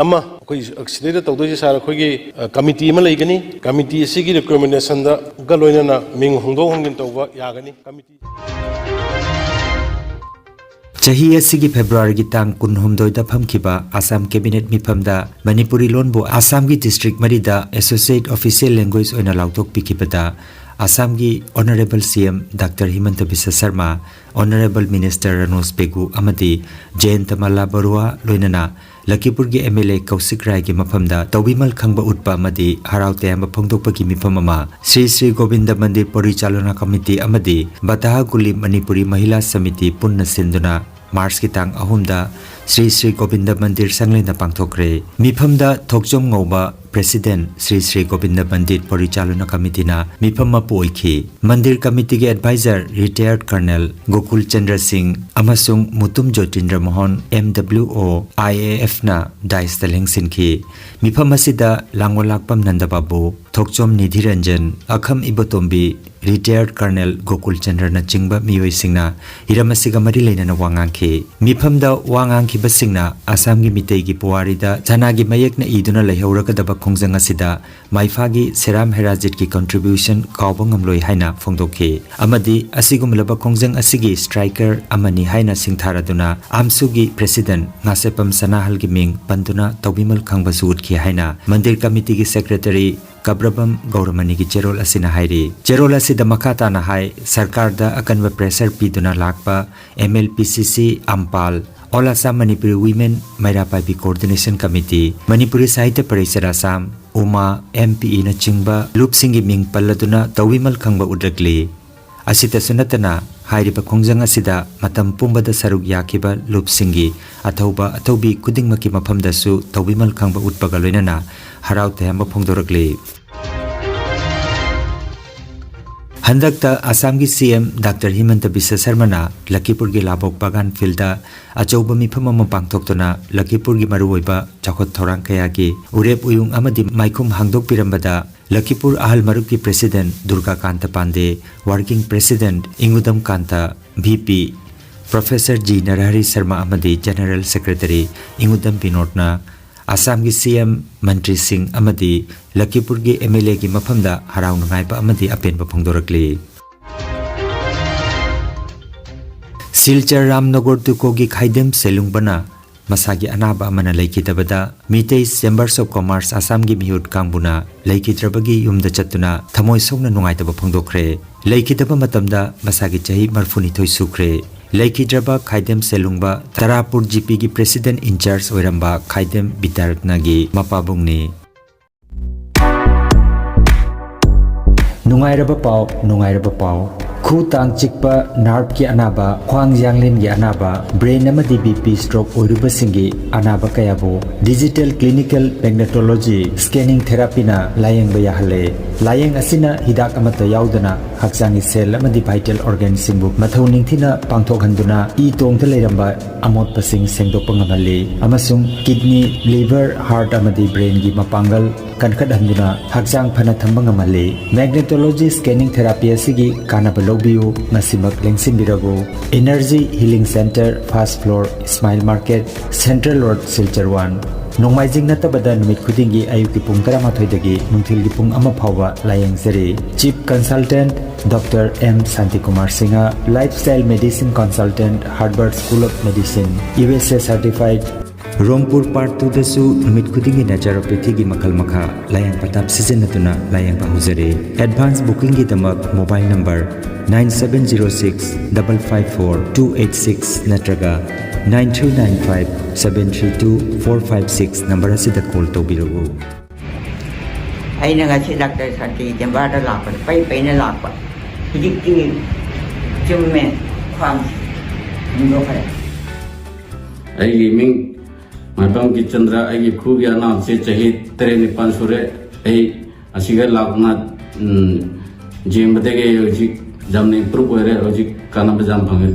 ꯑꯃ, ꯑꯩꯈꯣꯏ ꯁꯤꯗꯩꯗ ꯇꯧꯗꯣꯏꯁꯦ ꯁꯥꯔ, ꯑꯩꯈꯣꯏꯒꯤ, ꯑ, ꯀꯃꯤꯇꯤ ꯑꯃ ꯂꯩꯒꯅꯤ꯫ ꯀꯃꯤꯇꯤ ꯑꯁꯤꯒꯤ ꯔꯤꯀꯃꯦꯟꯗꯦꯁꯟꯗꯒ ꯂꯣꯏꯅꯅ ꯃꯤꯡ ꯍꯣꯡꯗꯣꯛ ꯍꯣꯡꯖꯤꯟ ꯇꯧꯕ ꯌꯥꯒꯅꯤ꯫ ꯀꯃꯤꯇꯤ ꯆꯍꯤ ꯑꯁꯤꯒꯤ ꯐꯦꯕ꯭ꯔꯨꯋꯥꯔꯤꯒꯤ ꯇꯥꯡ ꯀꯨꯟꯍꯨꯝꯗꯣꯏꯗ ꯐꯝꯈꯤꯕ ꯑꯁꯥꯝ ꯀꯦꯕꯤꯅꯦꯠ ꯃꯤꯐꯝꯗ ꯃꯅꯤꯄꯨꯔꯤ ꯂꯣꯟꯕꯨ ꯑꯁꯥꯝꯒꯤ ꯗꯤꯁꯇ꯭ꯔꯤꯛ ꯃꯔꯤꯗ associate official language ꯑꯣꯏꯅ ꯂꯥꯎꯊꯣꯛꯄꯤꯈꯤꯕꯗ ꯑꯁꯥꯝꯒꯤ Honourable C M Doctor Himanta Biswa Sarma, Honourable Minister Ranoj Pegu ꯑꯃꯗꯤ ꯖꯌꯟꯇ ꯃꯜꯂꯥ ꯕꯔꯨꯋꯥ ꯂꯣꯏꯅꯅ ꯂꯈꯤꯄꯨꯔꯒꯤ M L A ꯀꯧꯁꯤꯛ ꯔꯥꯏꯒꯤ ꯃꯐꯝꯗ ꯇꯧꯕꯤꯃꯜ ꯈꯪꯕ ꯎꯠꯄ ꯑꯃꯗꯤ ꯍꯔꯥꯎ ꯇꯌꯥꯝꯕ ꯐꯣꯡꯗꯣꯛꯄꯒꯤ ꯃꯤꯐꯝ ꯑꯃ ꯁ꯭ꯔꯤ ꯁ꯭ꯔꯤ ꯒꯣꯕꯤꯟꯗ ꯃꯟꯗꯤꯔ ꯄꯣꯔꯤꯆꯥꯂꯣꯅꯥ ꯀꯃꯤꯇꯤ ꯑꯃꯗꯤ ꯕꯇꯥꯍꯒꯨꯂꯤ ꯃꯅꯤꯄꯨꯔꯤ ꯃꯍꯤꯂꯥ ꯁꯃꯤꯇꯤ ꯄꯨꯟꯅ ꯁꯤꯟꯗꯨꯅ ꯃꯥꯔꯆꯀꯤ ꯇꯥꯡ ꯑꯍꯨꯝꯗ ꯁ꯭ꯔꯤ ꯁ꯭ꯔꯤ ꯒꯣꯕꯤꯟꯗ ꯃꯟꯗꯤꯔ ꯁꯪꯂꯦꯟꯗ ꯄꯥꯡꯊꯣꯛꯈ꯭ꯔꯦ꯫ ꯃꯤꯐꯝꯗ ꯊꯣꯛꯆꯣꯝ ꯉꯧꯕ President ꯁ꯭ꯔꯤ ꯁ꯭ꯔꯤ ꯒꯣꯕꯤꯟꯗ ꯄꯟꯗꯤꯠ ꯄꯣꯔꯤꯆꯥꯂꯣꯅꯥ ꯀꯃꯤꯇꯤꯅ ꯃꯤꯐꯝ ꯃꯄꯨ ꯑꯣꯏꯈꯤ꯫ ꯃꯟꯗꯤꯔ ꯀꯃꯤꯇꯤꯒꯤ advisor retired Colonel Gokul Chandra ꯁꯤꯡ ꯑꯃꯁꯨꯡ Mutum ꯖꯣꯇꯤꯟꯗ꯭ꯔ Mohan, M W O, I A F ꯅ dais ꯇ ꯂꯦꯡꯁꯤꯟꯈꯤ꯫ ꯃꯤꯐꯝ ꯑꯁꯤꯗ ꯂꯥꯡꯒꯣꯜꯂꯥꯛꯄꯝ ꯅꯟꯗ ꯕꯥꯕꯨ, ꯊꯣꯛꯆꯣꯝ ꯅꯤꯙꯤꯔꯟꯖꯟ, ꯑꯈꯝ ꯏꯕꯣꯇꯣꯝꯕꯤ, retired Colonel ꯒꯣꯀꯨꯜ ꯆꯟꯗ꯭ꯔꯅꯆꯤꯡꯕ ꯃꯤꯑꯣꯏꯁꯤꯡꯅ ꯍꯤꯔꯝ ꯑꯁꯤꯒ ꯃꯔꯤ ꯂꯩꯅꯅ ꯋꯥ ꯉꯥꯡꯈꯤ꯫ ꯃꯤꯐꯝꯗ ꯋꯥ ꯉꯥꯡꯈꯤꯕꯁꯤꯡꯅ ꯑꯁꯥꯝꯒꯤ ꯃꯤꯇꯩꯒꯤ ꯄꯨꯋꯥꯔꯤꯗ ꯁꯅꯥꯒꯤ ꯃꯌꯦꯛꯅ ꯏꯗꯨꯅ ꯂꯩꯍꯧꯔꯒꯗꯕ ꯈꯣꯡꯖꯪ ꯑꯁꯤꯗ ꯃꯥꯏꯐꯥꯒꯤ ꯁꯦꯔꯥꯝ ꯍꯦꯔꯥꯖꯤꯠꯀꯤ contribution ꯀꯥꯎꯕ ꯉꯝꯂꯣꯏ ꯍꯥꯏꯅ ꯐꯣꯡꯗꯣꯛꯈꯤ ꯑꯃꯗꯤ ꯑꯁꯤꯒꯨꯝꯂꯕ ꯈꯣꯡꯖꯪ ꯑꯁꯤꯒꯤ striker ꯑꯃꯅꯤ ꯍꯥꯏꯅ ꯁꯤꯡꯊꯥꯔꯗꯨꯅ ꯑꯝꯁꯨꯒꯤ President ꯉꯥꯁꯦꯞꯄꯝ ꯁꯅꯥꯍꯜꯒꯤ ꯃꯤꯡ ꯄꯟꯗꯨꯅ ꯇꯧꯕꯤꯃꯜ ꯈꯪꯕꯁꯨ ꯎꯠꯈꯤ ꯍꯥꯏꯅ ꯃꯟꯗꯤꯔ ꯀꯃꯤꯇꯤꯒꯤ Secretary ꯀꯕ꯭ꯔꯕꯝ ꯒꯧꯔꯃꯅꯤꯒꯤ ꯆꯦꯔꯣꯜ ꯑꯁꯤꯅ ꯍꯥꯏꯔꯤ꯫ ꯆꯦꯔꯣꯜ ꯑꯁꯤꯗ ꯃꯈꯥ ꯇꯥꯅ ꯍꯥꯏ, ꯁꯔꯀꯥꯔꯗ ꯑꯀꯟꯕ pressure ꯄꯤꯗꯨꯅ ꯂꯥꯛꯄ M L P C C ꯑꯝꯄꯥꯜ, All Assam Manipuri Women ꯃꯩꯔꯥ ꯄꯥꯏꯕꯤ Coordination Committee, Manipuri ꯁꯥꯍꯤꯇ꯭ꯌ ꯄꯔꯤꯁꯗ ꯑꯁꯥꯝ, ꯎꯃꯥ, M P E ꯅꯆꯤꯡꯕ ꯂꯨꯞꯁꯤꯡꯒꯤ ꯃꯤꯡ ꯄꯜꯂꯗꯨꯅ ꯇꯧꯕꯤꯃꯜ ꯈꯪꯕ ꯎꯠꯂꯛꯂꯤ꯫ ꯑꯁꯤꯇꯁꯨ ꯅꯠꯇꯅ, ꯍꯥꯏꯔꯤꯕ ꯈꯣꯡꯖꯪ ꯑꯁꯤꯗ ꯃꯇꯝ ꯄꯨꯝꯕꯗ ꯁꯔꯨꯛ ꯌꯥꯈꯤꯕ ꯂꯨꯞꯁꯤꯡꯒꯤ ꯑꯊꯧꯕ ꯑꯊꯧꯕꯤ ꯈꯨꯗꯤꯡꯃꯛꯀꯤ ꯃꯐꯝꯗꯁꯨ ꯇꯧꯕꯤꯃꯜ ꯈꯪꯕ ꯎꯠꯄꯒ ꯂꯣꯏꯅꯅ ꯍꯔꯥꯎ ꯇꯌꯥꯝꯕ ꯐꯣꯡꯗꯣꯔꯛꯂꯤ꯫ ꯍꯟꯗꯛꯇ ꯑꯁꯥꯝꯒꯤ C M Doctor ꯍꯤꯃꯟꯇ ꯕꯤꯁ꯭ꯋ ꯁꯔꯃꯅ ꯂꯈꯤꯄꯨꯔꯒꯤ ꯂꯥꯕꯣꯛ ꯕꯥꯒꯥꯟ ꯐꯤꯜꯗ ꯑꯆꯧꯕ ꯃꯤꯐꯝ ꯑꯃ ꯄꯥꯡꯊꯣꯛꯇꯨꯅ ꯂꯈꯤꯄꯨꯔꯒꯤ ꯃꯔꯨꯑꯣꯏꯕ ꯆꯥꯎꯈꯠ ꯊꯧꯔꯥꯡ ꯀꯌꯥꯒꯤ ꯎꯔꯦꯞ ꯎꯌꯨꯡ ꯑꯃꯗꯤ ꯃꯥꯏꯈꯨꯝ ꯍꯥꯡꯗꯣꯛꯄꯤꯔꯝꯕꯗ ꯂꯈꯤꯄꯨꯔ ꯑꯍꯜ ꯃꯔꯨꯞꯀꯤ President ꯗꯨꯔꯒꯥ ꯀꯥꯟꯇ ꯄꯥꯟꯗꯦ, Working President ꯏꯪꯉꯨꯗꯝ ꯀꯥꯟꯇ, V P Professor G ꯅꯔꯍꯔꯤ Sharma ꯑꯃꯗꯤ General Secretary ꯏꯪꯉꯨꯗꯝ ꯕꯤꯅꯣꯗꯅ ꯑꯁꯥꯝꯒꯤ C M, ꯃꯟꯇ꯭ꯔꯤꯁꯤꯡ ꯑꯃꯗꯤ ꯂꯈꯤꯄꯨꯔꯒꯤ M L A ꯒꯤ ꯃꯐꯝꯗ ꯍꯔꯥꯎ ꯅꯨꯡꯉꯥꯏꯕ ꯑꯃꯗꯤ ꯑꯄꯦꯟꯕ ꯐꯣꯡꯗꯣꯔꯛꯂꯤ꯫ ꯁꯤꯜꯆꯔ ꯔꯥꯝꯅꯒꯔ ꯇꯨꯀꯣꯒꯤ ꯈꯥꯏꯗꯦꯝ ꯁꯦꯂꯨꯡꯕꯅ ꯃꯁꯥꯒꯤ ꯑꯅꯥꯕ ꯑꯃꯅ ꯂꯩꯈꯤꯗꯕꯗ ꯃꯤꯇꯩ Chambers of Commerce ꯑꯁꯥꯝꯒꯤ ꯃꯤꯍꯨꯠ ꯀꯥꯡꯕꯨꯅ ꯂꯩꯈꯤꯗ꯭ꯔꯕꯒꯤ ꯌꯨꯝꯗ ꯆꯠꯇꯨꯅ ꯊꯃꯣꯏ ꯁꯣꯛꯅ ꯅꯨꯡꯉꯥꯏꯇꯕ ꯐꯣꯡꯗꯣꯛꯈ꯭ꯔꯦ꯫ ꯂꯩꯈꯤꯗꯕ ꯃꯇꯝꯗ ꯃꯁꯥꯒꯤ ꯆꯍꯤ ꯃꯔꯤꯐꯨꯅꯤꯊꯣꯏ ꯁꯨꯈ꯭ꯔꯦ꯫ ꯂꯩꯈꯤꯗ꯭ꯔꯕ ꯈꯥꯏꯗꯦꯝ ꯁꯦꯂꯨꯡꯕ ꯇꯔꯥꯄꯨꯔ G P ꯒꯤ President in Charge ꯑꯣꯏꯔꯝꯕ ꯈꯥꯏꯗꯦꯝ ꯕꯤꯗ꯭ꯌꯥꯔꯠꯅꯒꯤ ꯃꯄꯥꯕꯨꯡꯅꯤ꯫ ꯅꯨꯡꯉꯥꯏꯔꯕ ꯄꯥꯎ, ꯅꯨꯡꯉꯥꯏꯔꯕ ꯄꯥꯎ꯫ ꯈꯨ ꯇꯥꯡ ꯆꯤꯛꯄ, ꯅꯥꯔꯚꯀꯤ ꯑꯅꯥꯕ, ꯈ꯭ꯋꯥꯡ ꯌꯥꯡꯂꯦꯟꯒꯤ ꯑꯅꯥꯕ, ꯕ꯭ꯔꯦꯟ ꯑꯃꯗꯤ ꯕꯤ ꯄꯤ ꯁ꯭ꯇ꯭ꯔꯣꯛ ꯑꯣꯏꯔꯨꯕꯁꯤꯡꯒꯤ ꯑꯅꯥꯕ ꯀꯌꯥꯕꯨ digital clinical magnetology scanning therapyꯅ ꯂꯥꯌꯦꯡꯕ ꯌꯥꯍꯜꯂꯦ꯫ ꯂꯥꯌꯦꯡ ꯑꯁꯤꯅ ꯍꯤꯗꯥꯛ ꯑꯃꯠꯇ ꯌꯥꯎꯗꯅ ꯍꯛꯆꯥꯡꯒꯤ cell ꯑꯃꯗꯤ vital organꯁꯤꯡꯕꯨ ꯃꯊꯧ ꯅꯤꯡꯊꯤꯅ ꯄꯥꯡꯊꯣꯛꯍꯟꯗꯨꯅ ꯏ ꯇꯣꯡꯗ ꯂꯩꯔꯝꯕ ꯑꯃꯣꯠꯄꯁꯤꯡ ꯁꯦꯡꯗꯣꯛꯄ ꯉꯝꯍꯜꯂꯤ ꯑꯃꯁꯨꯡ kidney, liver, heart ꯑꯃꯗꯤ brainꯒꯤ ꯃꯄꯥꯡꯒꯜ ꯀꯟꯈꯠꯍꯟꯗꯨꯅ ꯍꯛꯆꯥꯡ ꯐꯅ ꯊꯝꯕ ꯉꯝꯍꯜꯂꯤ꯫ Magnetology scanning therapy ꯑꯁꯤꯒꯤ ꯀꯥꯟꯅꯕ ꯂꯧꯕꯤꯌꯨ, ꯉꯁꯤꯃꯛ ꯂꯦꯡꯁꯤꯟꯕꯤꯔꯕꯨ꯫ Energy Healing Center, first floor, Smile Market, Central Road, Silchar one꯫ ꯅꯣꯡꯃꯥꯏꯖꯤꯡ ꯅꯠꯇꯕꯗ ꯅꯨꯃꯤꯠ ꯈꯨꯗꯤꯡꯒꯤ ꯑꯌꯨꯛꯀꯤ ꯄꯨꯡ ꯇꯔꯥꯃꯥꯊꯣꯏꯗꯒꯤ ꯅꯨꯡꯊꯤꯜꯒꯤ ꯄꯨꯡ ꯑꯃ ꯐꯥꯎꯕ ꯂꯥꯌꯦꯡꯖꯔꯤ꯫ Chief Consultant Doctor M Shantikumar Singha, Lifestyle Medicine Consultant, Harvard School of Medicine, U S A certified꯫ ꯔꯣꯡꯄꯨꯔ Part twoꯗꯁꯨ ꯅꯨꯃꯤꯠ ꯈꯨꯗꯤꯡꯒꯤ naturopathyꯒꯤ ꯃꯈꯜ ꯃꯈꯥ ꯂꯥꯌꯦꯡ ꯄꯊꯥꯞ ꯁꯤꯖꯤꯟꯅꯗꯨꯅ ꯂꯥꯌꯦꯡꯕ ꯍꯧꯖꯔꯤ꯫ Advance bookingꯒꯤꯗꯃꯛ mobile number nine seven zero six double five four two eight six ꯅꯠꯇ꯭ꯔꯒ nine three nine five seven three two four five six number ꯑꯁꯤꯗ call ꯇꯧꯕꯤꯔꯛꯎ꯫ ꯑꯩꯅ ꯉꯁꯤ ꯗꯥꯛꯇꯔ ꯁꯥꯟꯇꯤ ꯆꯦꯝꯕꯥꯔꯗ ꯂꯥꯛꯄꯗ ꯄꯩ ꯄꯩꯅ ꯂꯥꯛꯄ꯫ ꯍꯧꯖꯤꯛꯇꯤ ꯆꯨꯝꯃꯦ, ꯈ꯭ꯋꯥꯡ ꯍꯟꯗꯣꯛꯈ꯭ꯔꯦ꯫ ꯑꯩꯒꯤ ꯃꯤꯡ ꯃꯥꯏꯕꯝ ꯀꯤꯔꯆꯟꯗ꯭ꯔ, ꯑꯩꯒꯤ ꯈꯨꯒꯤ ꯑꯅꯥꯕꯁꯦ ꯆꯍꯤ ꯇꯔꯦꯠ ꯅꯤꯄꯥꯜ ꯁꯨꯔꯦ꯫ ꯑꯩ ꯑꯁꯤꯒ ꯂꯥꯛꯅ, ꯎꯝ, ꯌꯦꯡꯕꯗꯒꯤ ꯑꯩ ꯍꯧꯖꯤꯛ ꯌꯥꯝꯅ improve ꯑꯣꯏꯔꯦ, ꯍꯧꯖꯤꯛ ꯀꯥꯟꯅꯕ ꯌꯥꯝ ꯐꯪꯉꯦ꯫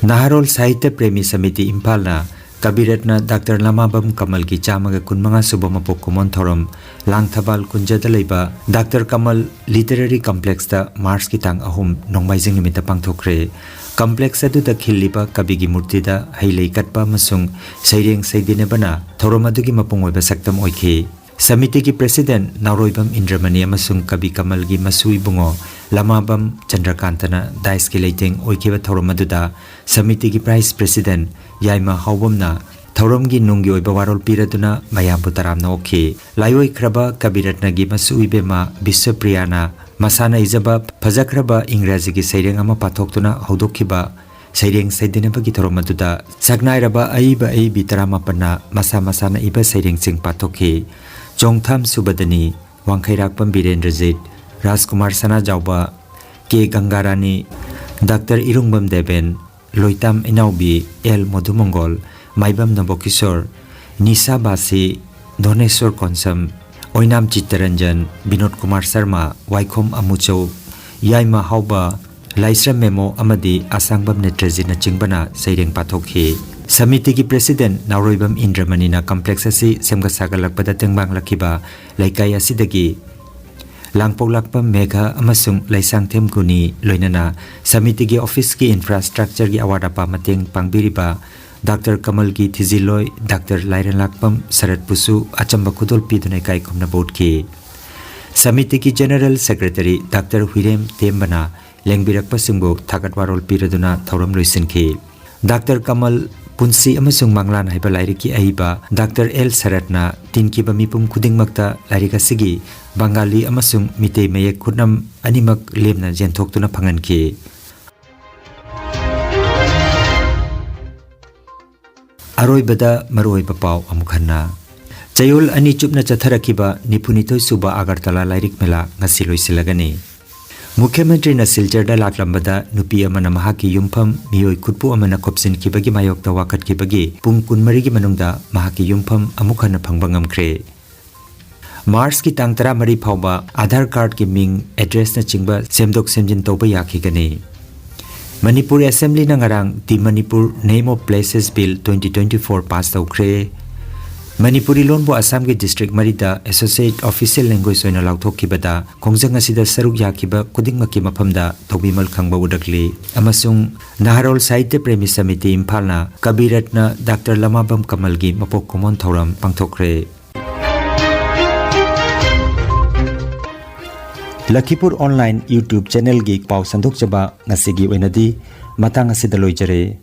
ꯅꯍꯥꯔꯣꯜ ꯁꯥꯍꯤꯇ꯭ꯌ ꯄ꯭ꯔꯦꯃꯤ ꯁꯃꯤꯇꯤ ꯏꯝꯐꯥꯜꯅ ꯀꯕꯤꯔꯠꯅ ꯗꯥꯛꯇꯔ ꯂꯃꯥꯕꯝ ꯀꯃꯜꯒꯤ ꯆꯥꯝꯃꯒ ꯀꯨꯟꯃꯉꯥ ꯁꯨꯕ ꯃꯄꯣꯛ ꯀꯨꯝꯑꯣꯟ ꯊꯧꯔꯝ ꯂꯥꯡꯊꯕꯥꯜ ꯀꯨꯟꯖꯗ ꯂꯩꯕ ꯗꯥꯛꯇꯔ ꯀꯃꯜ ꯂꯤꯇꯔꯦꯔꯤ ꯀꯝꯄ꯭ꯂꯦꯛꯁꯇ ꯃꯥꯔꯆꯀꯤ ꯇꯥꯡ ꯑꯍꯨꯝ ꯅꯣꯡꯃꯥꯏꯖꯤꯡ ꯅꯨꯃꯤꯠꯇ ꯄꯥꯡꯊꯣꯛꯈ꯭ꯔꯦ꯫ ꯀꯝꯄ꯭ꯂꯦꯛꯁ ꯑꯗꯨꯗ ꯈꯤꯜꯂꯤꯕ ꯀꯕꯤꯒꯤ ꯃꯨꯔꯇꯤꯗ ꯍꯩ ꯂꯩ ꯀꯠꯄ ꯑꯃꯁꯨꯡ ꯁꯩꯔꯦꯡ ꯁꯩꯗꯦꯟꯅꯕꯅ ꯊꯧꯔꯝ ꯑꯗꯨꯒꯤ ꯃꯄꯨꯡ ꯑꯣꯏꯕ ꯁꯛꯇꯝ ꯑꯣꯏꯈꯤ꯫ ꯁꯃꯤꯇꯤꯒꯤ ꯄ꯭ꯔꯦꯁꯤꯗꯦꯟꯠ ꯅꯥꯎꯔꯣꯏꯕꯝ ꯏꯟꯗ꯭ꯔꯃꯅꯤ ꯑꯃꯁꯨꯡ ꯀꯕꯤ ꯀꯃꯜꯒꯤ ꯃꯁꯨ ꯏꯕꯨꯡꯉꯣ ꯂꯃꯥꯕꯝ ꯆꯟꯗ꯭ꯔꯀꯥꯟꯇꯅ ꯗꯥꯏꯁꯀꯤ ꯂꯩꯇꯦꯡ ꯑꯣꯏꯈꯤꯕ ꯊꯧꯔꯝ ꯑꯗꯨꯗ ꯁꯃꯤꯇꯤꯒꯤ ꯚꯥꯏꯁ ꯄ꯭ꯔꯦꯁꯤꯗꯦꯟꯠ ꯌꯥꯏꯃ ꯍꯥꯎꯕꯝꯅ ꯊꯧꯔꯝꯒꯤ ꯅꯨꯡꯒꯤ ꯑꯣꯏꯕ ꯋꯥꯔꯣꯜ ꯄꯤꯔꯗꯨꯅ ꯃꯌꯥꯝꯕꯨ ꯇꯔꯥꯝꯅ ꯑꯣꯛꯈꯤ꯫ ꯂꯥꯏꯑꯣꯏꯈ꯭ꯔꯕ ꯀꯕꯤꯔꯠꯅꯒꯤ ꯃꯁꯨ ꯏꯕꯦꯝꯃ ꯕꯤꯁ꯭ꯋꯄ꯭ꯔꯤꯌꯥꯅ ꯃꯁꯥꯅ ꯏꯖꯕ ꯐꯖꯈ꯭ꯔꯕ ꯏꯪꯒ꯭ꯔꯥꯖꯤꯒꯤ ꯁꯩꯔꯦꯡ ꯑꯃ ꯄꯥꯊꯣꯛꯇꯨꯅ ꯍꯧꯗꯣꯛꯈꯤꯕ ꯁꯩꯔꯦꯡ ꯁꯩꯗꯅꯕꯒꯤ ꯊꯧꯔꯝ ꯑꯗꯨꯗ ꯁꯛꯅꯥꯏꯔꯕ ꯑꯏꯕ ꯑꯏꯕꯤ ꯇꯔꯥꯃꯥꯄꯟꯅ ꯃꯁꯥ ꯃꯁꯥꯅ ꯏꯕ ꯁꯩꯔꯦꯡꯁꯤꯡ ꯄꯥꯊꯣꯛꯈꯤ꯫ ꯆꯣꯡꯊꯥꯝ ꯁꯨꯕꯗꯅꯤ, ꯋꯥꯡꯈꯩꯔꯥꯛꯄꯝ ꯕꯤꯔꯦꯟꯗ꯭ꯔꯖꯤꯠ, ꯔꯥꯖꯀꯨꯃꯥꯔ ꯁꯅꯥꯖꯥꯎꯕ, ꯀꯦ ꯒꯪꯒꯥꯔꯥꯅꯤ, ꯗꯥꯛꯇꯔ ꯏꯔꯨꯡꯕꯝ ꯗꯦꯕꯦꯟ, ꯂꯣꯏꯇꯥꯝ ꯏꯅꯥꯎꯕꯤ, ꯑꯦꯜ ꯃꯣꯗꯨꯃꯪꯒꯣꯜ, ꯃꯥꯏꯕꯝ ꯅꯕꯣꯀꯤꯁꯣꯔ, ꯅꯤꯁꯥ ꯕꯥꯁꯤ, ꯙꯣꯅꯦꯁꯣꯔ ꯀꯣꯟꯁꯝ, ꯑꯣꯏꯅꯥꯝ ꯆꯤꯠꯇꯔꯟꯖꯟ, ꯕꯤꯅꯣꯗ ꯀꯨꯃꯥꯔ ꯁꯔꯃ, ꯋꯥꯏꯈꯣꯝ ꯑꯃꯨꯆꯧ, ꯌꯥꯏꯃ ꯍꯥꯎꯕ, ꯂꯥꯏꯁ꯭ꯔꯝ ꯃꯦꯃꯣ ꯑꯃꯗꯤ ꯑꯁꯥꯡꯕꯝ ꯅꯦꯇ꯭ꯔꯖꯤꯠꯅꯆꯤꯡꯕꯅ ꯁꯩꯔꯦꯡ ꯄꯥꯊꯣꯛꯈꯤ꯫ ꯁꯃꯤꯇꯤꯒꯤ ꯄ꯭ꯔꯦꯁꯤꯗꯦꯟꯠ ꯅꯥꯎꯔꯣꯏꯕꯝ ꯏꯟꯗ꯭ꯔꯃꯅꯤꯅ ꯀꯝꯄ꯭ꯂꯦꯛꯁ ꯑꯁꯤ ꯁꯦꯝꯒꯠ ꯁꯥꯒꯠꯂꯛꯄꯗ ꯇꯦꯡꯕꯥꯡꯂꯛꯈꯤꯕ ꯂꯩꯀꯥꯏ ꯑꯁꯤꯗꯒꯤ ꯂꯥꯡꯄꯣꯛꯂꯥꯛꯄꯝ ꯃꯦꯘ ꯑꯃꯁꯨꯡ ꯂꯩꯁꯥꯡꯊꯦꯝ ꯒꯨꯅꯤ ꯂꯣꯏꯅꯅ ꯁꯃꯤꯇꯤꯒꯤ ꯑꯣꯐꯤꯁꯀꯤ ꯏꯟꯐ꯭ꯔꯥꯁ꯭ꯇ꯭ꯔꯛꯆꯔꯒꯤ ꯑꯋꯥꯠ ꯑꯄꯥ ꯃꯇꯦꯡ ꯄꯥꯡꯕꯤꯔꯤꯕ ꯗꯥꯛꯇꯔ ꯀꯃꯜꯒꯤ ꯊꯤꯖꯤꯜꯂꯣꯏ ꯗꯥꯛꯇꯔ ꯂꯥꯏꯔꯦꯟꯂꯥꯛꯄꯝ ꯁꯔꯠꯄꯨꯁꯨ ꯑꯆꯝꯕ ꯈꯨꯗꯣꯜ ꯄꯤꯗꯨꯅ ꯏꯀꯥꯏ ꯈꯨꯝꯅꯕ ꯎꯠꯈꯤ꯫ ꯁꯃꯤꯇꯤꯒꯤ ꯖꯦꯅꯔꯦꯜ ꯁꯦꯀ꯭ꯔꯦꯇꯔꯤ ꯗꯥꯛꯇꯔ ꯍꯨꯏꯔꯦꯝ ꯇꯦꯝꯕꯅ ꯂꯦꯡꯕꯤꯔꯛꯄꯁꯤꯡꯕꯨ ꯊꯥꯒꯠ ꯋꯥꯔꯣꯜ ꯄꯤꯔꯗꯨꯅ ꯊꯧꯔꯝ ꯂꯣꯏꯁꯤꯟꯈꯤ꯫ ꯗꯥꯛꯇꯔ ꯀꯃꯜ, ꯄꯨꯟꯁꯤ ꯑꯃꯁꯨꯡ ꯃꯪꯂꯥꯟ ꯍꯥꯏꯕ ꯂꯥꯏꯔꯤꯛꯀꯤ ꯑꯏꯕ ꯗꯥꯛꯇꯔ ꯑꯦꯜ ꯁꯔꯠꯅ ꯇꯤꯟꯈꯤꯕ ꯃꯤꯄꯨꯝ ꯈꯨꯗꯤꯡꯃꯛꯇ ꯂꯥꯏꯔꯤꯛ ꯑꯁꯤꯒꯤ ꯕꯪꯒꯥꯂꯤ ꯑꯃꯁꯨꯡ ꯃꯤꯇꯩ ꯃꯌꯦꯛ ꯈꯨꯠꯅꯝ ꯑꯅꯤꯃꯛ ꯂꯦꯝꯅ ꯌꯦꯟꯊꯣꯛꯇꯨꯅ ꯐꯪꯍꯟꯈꯤ꯫ ꯑꯔꯣꯏꯕꯗ ꯃꯔꯨꯑꯣꯏꯕ ꯄꯥꯎ ꯑꯃꯨꯛ ꯍꯟꯅ꯫ ꯆꯌꯣꯜ ꯑꯅꯤ ꯆꯨꯞꯅ ꯆꯠꯊꯔꯛꯈꯤꯕ ꯅꯤꯐꯨꯅꯤꯊꯣꯏ ꯁꯨꯕ ꯑꯒꯔꯇꯂꯥ ꯂꯥꯏꯔꯤꯛ ꯃꯦꯂꯥ ꯉꯁꯤ ꯂꯣꯏꯁꯤꯜꯂꯒꯅꯤ꯫ ꯃꯨꯈ꯭ꯌ ꯃꯟꯇ꯭ꯔꯤꯅ ꯁꯤꯜꯆꯔꯗ ꯂꯥꯛꯂꯝꯕꯗ ꯅꯨꯄꯤ ꯑꯃꯅ ꯃꯍꯥꯛꯀꯤ ꯌꯨꯝꯐꯝ ꯃꯤꯑꯣꯏ ꯈꯨꯠꯄꯨ ꯑꯃꯅ ꯈꯣꯞꯆꯤꯟꯈꯤꯕꯒꯤ ꯃꯥꯌꯣꯛꯇ ꯋꯥꯀꯠꯈꯤꯕꯒꯤ ꯄꯨꯡ ꯀꯨꯟꯃꯔꯤꯒꯤ ꯃꯅꯨꯡꯗ ꯃꯍꯥꯛꯀꯤ ꯌꯨꯝꯐꯝ ꯑꯃꯨꯛ ꯍꯟꯅ ꯐꯪꯕ ꯉꯝꯈ꯭ꯔꯦ꯫ ꯃꯥꯔꯆꯀꯤ ꯇꯥꯡ ꯇꯔꯥꯃꯔꯤ ꯐꯥꯎꯕ ꯑꯥꯙꯥꯔ ꯀꯥꯔꯗꯀꯤ ꯃꯤꯡ, ꯑꯦꯗ꯭ꯔꯦꯁꯅꯆꯤꯡꯕ ꯁꯦꯝꯗꯣꯛ ꯁꯦꯝꯖꯤꯟ ꯇꯧꯕ ꯌꯥꯈꯤꯒꯅꯤ꯫ ꯃꯅꯤꯄꯨꯔ ꯑꯦꯁꯦꯝꯕ꯭ꯂꯤꯅ ꯉꯔꯥꯡ The Manipur Name of Places Bill twenty twenty-four pass ꯇꯧꯈ꯭ꯔꯦ꯫ ꯃꯅꯤꯄꯨꯔꯤ ꯂꯣꯟꯕꯨ ꯑꯁꯥꯝꯒꯤ ꯗꯤꯁꯇ꯭ꯔꯤꯛ ꯃꯔꯤꯗ ꯑꯦꯁꯣꯁꯤꯌꯦꯠ ꯑꯣꯐꯤꯁꯤꯌꯦꯜ ꯂꯦꯡꯒ꯭ꯋꯦꯖ ꯑꯣꯏꯅ ꯂꯥꯎꯊꯣꯛꯈꯤꯕꯗ ꯈꯣꯡꯖꯪ ꯑꯁꯤꯗ ꯁꯔꯨꯛ ꯌꯥꯈꯤꯕ ꯈꯨꯗꯤꯡꯃꯛꯀꯤ ꯃꯐꯝꯗ ꯇꯧꯕꯤꯃꯜ ꯈꯪꯕ ꯎꯠꯂꯛꯂꯤ ꯑꯃꯁꯨꯡ ꯅꯍꯥꯔꯣꯜ ꯁꯥꯍꯤꯇ꯭ꯌ ꯄ꯭ꯔꯦꯃꯤ ꯁꯃꯤꯇꯤ ꯏꯝꯐꯥꯜꯅ ꯀꯕꯤꯔꯠꯅ ꯗꯥꯛꯇꯔ ꯂꯃꯥꯕꯝ ꯀꯃꯜꯒꯤ ꯃꯄꯣꯛ ꯀꯨꯝꯑꯣꯟ ꯊꯧꯔꯝ ꯄꯥꯡꯊꯣꯛꯈ꯭ꯔꯦ꯫ ꯂꯈꯤꯄꯨꯔ ꯑꯣꯟꯂꯥꯏꯟ YouTube ꯆꯦꯅꯦꯜꯒꯤ ꯄꯥꯎ ꯁꯟꯗꯣꯛꯆꯕ ꯉꯁꯤꯒꯤ ꯑꯣꯏꯅꯗꯤ ꯃꯇꯥꯡ ꯑꯁꯤꯗ ꯂꯣꯏꯖꯔꯦ꯫